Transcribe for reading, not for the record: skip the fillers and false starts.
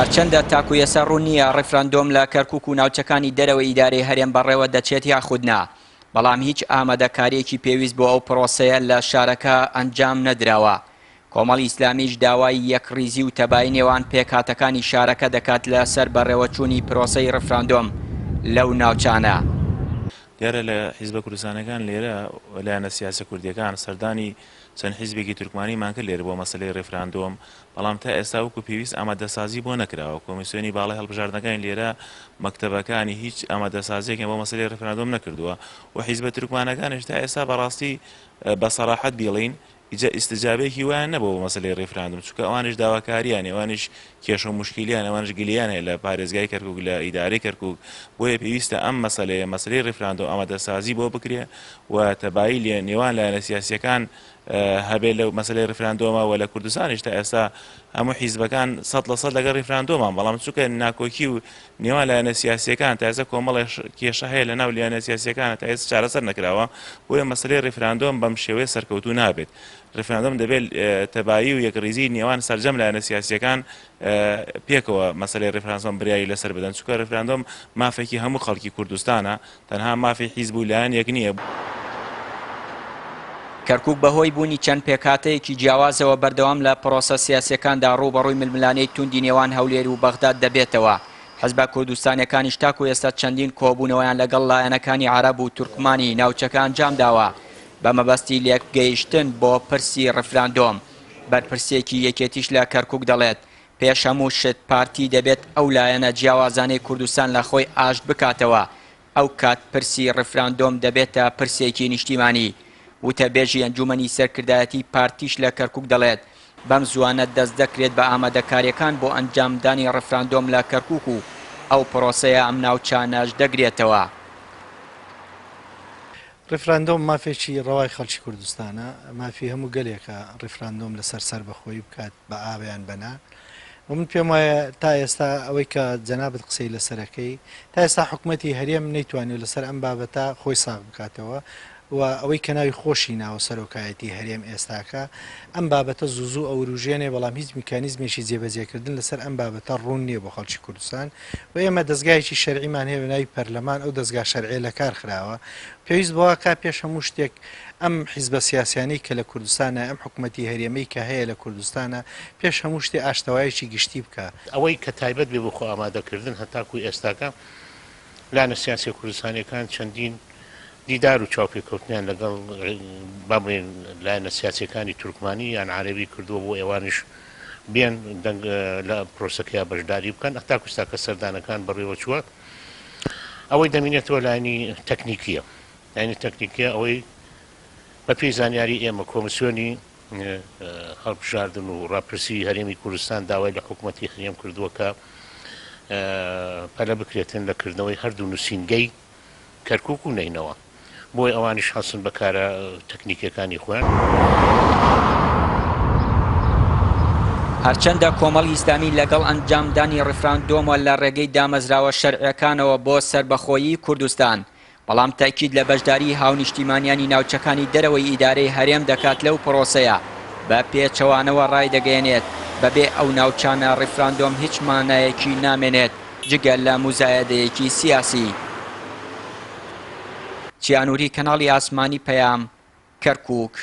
هەرچەندە تاکو ئێستا ڕوون نییە ڕیفراندۆم لە کەرکوک و ناوچەکانی دەرەوەی ئیدارەی هەرێم بەڕێوە دەچێت یاخود نا، بەڵام هیچ ئامادەکارییەکی پێویست بۆ ئەو پرۆسەیە لە شارەکە ئەنجام نەدراوە. کۆمەڵی ئیسلامیش داوای یەکڕیزی و تەبایی نێوان پێکهاتەکانی شارەکە دەکات لەسەر بەڕێوەچوونی پرۆسەی ڕیفراندۆم لەو ناوچانە. دیارە لە حیزبە کوردستانەکان لێرە لایەنە سیاسە کوردیەکان سەردانی چەند حیزبێکی تورکمانیمان کرد لێرە بۆ مەسەلەی ڕیفراندۆم، بەڵام تا ئێستا وەکو پێویست ئامادەسازی بۆ نەکراوە، کۆمیسیۆنی باڵای هەڵبژاردنەکانی لێرە مەکتەبەکانی هیچ ئامادەسازیەکیان بۆ مەسەلەی ڕیفراندۆم نەکردووە و حیزبە تورکمانەکانیش تا ئێستا بەڕاستی بە سەراحەت بیڵێین ئیجا ئیستجابەیەکی وایان نەبووە بۆ مەسەلەی ڕیفراندۆم، چونکە ئەوانیش داواکاریان هەیە، ئەوانیش کێشە و موشکیلیان، ئەوانیش گلیان هەیە لە پارێزگای کەرکوک، لە ئیدارەی کەرکوک، بۆیە پێویستە ئەم مەسەلەیە، مەسەلەی ڕیفراندۆم ئامادەسازی بۆ بکرێ و تەبایی لە نێوان لایەنە سیاسییەکان هەبێ لە مەسەلەی ڕیفراندۆمە و لە کوردستانیش تا ئێستا هەموو حیزبەکان 100% لەگەڵ ڕیفراندۆمان، بەڵام چونکە ناکۆکی و نێوان لایەنە سیاسییەکان تا ئێستا کۆمەڵێک کێشە هەیە لە ناو لایەنە سیاسییەکانە تا ئێستا چارەسەر نەکراوە، بۆیە مەسەلەی ڕیفراندۆم بەم شێوەیە سەرکەوتوو نابێت. ڕیفراندۆم دەبێت تەبایی و یەکڕیزی نێوان سەرجەم لایەنە سیاسییەکان پێکەوە مەسەلەی ڕیفراندۆم بریاری لەسەر بدەن، چونکە ڕیفراندۆم مافێکی هەموو خەڵکی کوردستانە، تەنها مافی حیزب و لایەنێک نییە. کەرکوک بەهۆی بوونی چەند پێکهاتەیەکی جیاوازەوە بەردەوام لە پرۆسە سیاسییەکاندا ڕووبەڕووی ململانێی توندی نێوان هەولێر و بەغداد دەبێتەوە، حزبە کوردستانیەکانیش تاکو ئێستا چەندین کۆبوونەوەیان لەگەڵ لایەنەکانی عەرەب و تورکمانی ناوچەکە ئەنجامداوە بە مەبەستی لێکگەیشتن بۆ پرسی ڕیفراندۆم. بەرپرسێکی یەکێتیش لە کەرکوک دەڵێت، پێش هەموو شت پارتی دەبێت ئەو لایەنە جیاوازانەی کوردستان لە خۆی ئاشت بکاتەوە، ئەو کات پرسی ڕیفراندۆم دەبێتە پرسێکی نیشتیمانی. وتەبێژی ئەنجومەنی سەرکردایەتی پارتیش لە کەرکوک دەڵێت، بەم زووانە دەست دەکرێت بە ئامادەکارییەکان بۆ ئەنجامدانی ڕیفراندۆم لە کەرکوک و ئەو پرۆسەیە ئەم ناوچانەش دەگرێتەوە. ڕیفراندۆم مافێکی ڕەوای خەڵکی کوردستانە، مافی هەموو گەلێکە ڕیفراندۆم لەسەر سەربەخۆیی بکات بە ئا یان بە نا. و من پێم وایە تا ئێستا ئەوەی کە جەنابت قسەی لەسەرەکەی تا ئێستا حکومەتی هەرێم نەیتوانیوە لەسەر ئەم بابەتە خۆی ساغ بکاتەوە و ئەوەی کە ناوی خۆشی ناوە سەرۆکایەتی هەرێم ئێستاکە ئەم بابەتە زوو زوو ئەوروژێنێ بەڵام هیچ میکانیزمێکی جێبەجێکردن لەسەر ئەم بابەتە ڕوون نییە بۆ خەڵکی کوردستان و ئێمە دەزگایەکی شەرعیمان هەیە بە ناوی پەرلەمان ئەو دەزگا شەرعیە لەکار خراوە پێویست بەوە کا پێش هەموو شتێک ئەم حیزبە سیاسیانەی کە لە کوردستانە ئەم حکومەتی هەرێمەی کە هەیە لە کوردستانە پێش هەموو شتێ ئاشتەوایەکی گشتی بکا. ئەوەی کە تایبەت بێ بۆ خۆ ئامادەکردن هەتاکوو ئێستاکە لایەنە سیاسیە کوردستانیەکان چەندین دیدار و چاوپێکەوتنیان لەگەڵ با بڵێین لایەنە سیاسیەکانی تورکمانی یان عەرەبی کردووە بۆ ئێوانیش بێن دەنگ لە پرۆسەکەیا بەشداری بکەن هەتاکو ئێستاکە سەردانەکان بەڕێوە چووە ئەوەی دەمینێتەوە لایەنی تەکنیکیە لایەنی تەکنیکیە ئەوەی بەپێی زانیاری ئێمە کۆمسیۆنی هەڵبژاردن و ڕاپرسی هەرێمی کوردستان داوای لە حکوومەتی هەرێم کردووە کە پەلە بکرێتن لە کردنەوەی هەردوو نووسینگەی کەرکوک و نەینەوا بۆیە ئەوانیش هەڵسن بە کارە تەکنیکیەکانی خۆیان. هەرچەندە کۆمەڵی ئیسلامی لەگەڵ ئەنجامدانی ڕیفراندۆمە لە ڕێگەی دامەزراوە شەرعیەکانەوە بۆ سەربەخۆیی کوردستان، بەڵام تەئکید لە بەشداریی هاونیشتیمانیانی ناوچەکانی دەرەوەی ئیدارەی هەرێم دەکات لەو پرۆسەیە، بە پێچەوانەوە ڕایدەگەیەنێت، بەبێ ئەو ناوچانە ڕیفراندۆم هیچ مانایەکی نامێنێت جگە لە موزایەدەیەکی سیاسی. چیانوری کەناڵی ئاسمانی پەیام، کەرکوک.